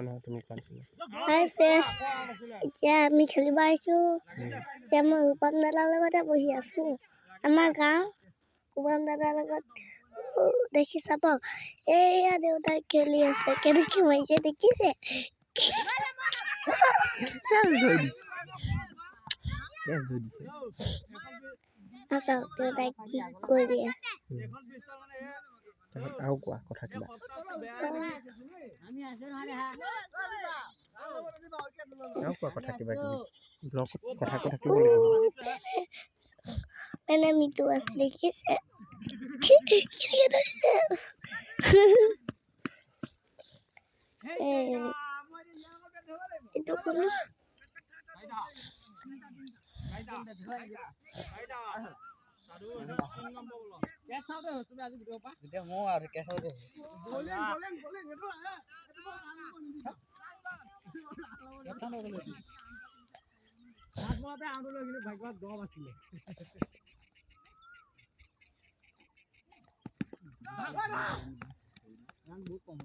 নহয়, তুমি কোৱা নাছিলা। হাই ফ্ৰেণ্ড, এতিয়া আমি খেলিব আহিছোঁ। এতিয়া মই ৰূপম দাদাৰ লগতে বহি আছোঁ। আমাৰ গাঁও ৰূপম দাদাৰ লগত দেখি চাব। এইয়া দেউতাই খেলি আছে, কেনেকৈ মাৰিছে দেখিছে? কেচ ধৰি দিছে, কেচ ধৰি দিছে। নাচাওক দেউতাই কি কৰি আছে। তাৰপিছত আৰু কোৱা কথা কিবা। আৰু কোৱা কথা কিবা কিবি। ব্লগত কথা কৈ থাকিব লাগিব। মানে মিটু আছে, দেখিছে কেনেকৈ ধৰিছে? এইটো কোনো বহুত কম।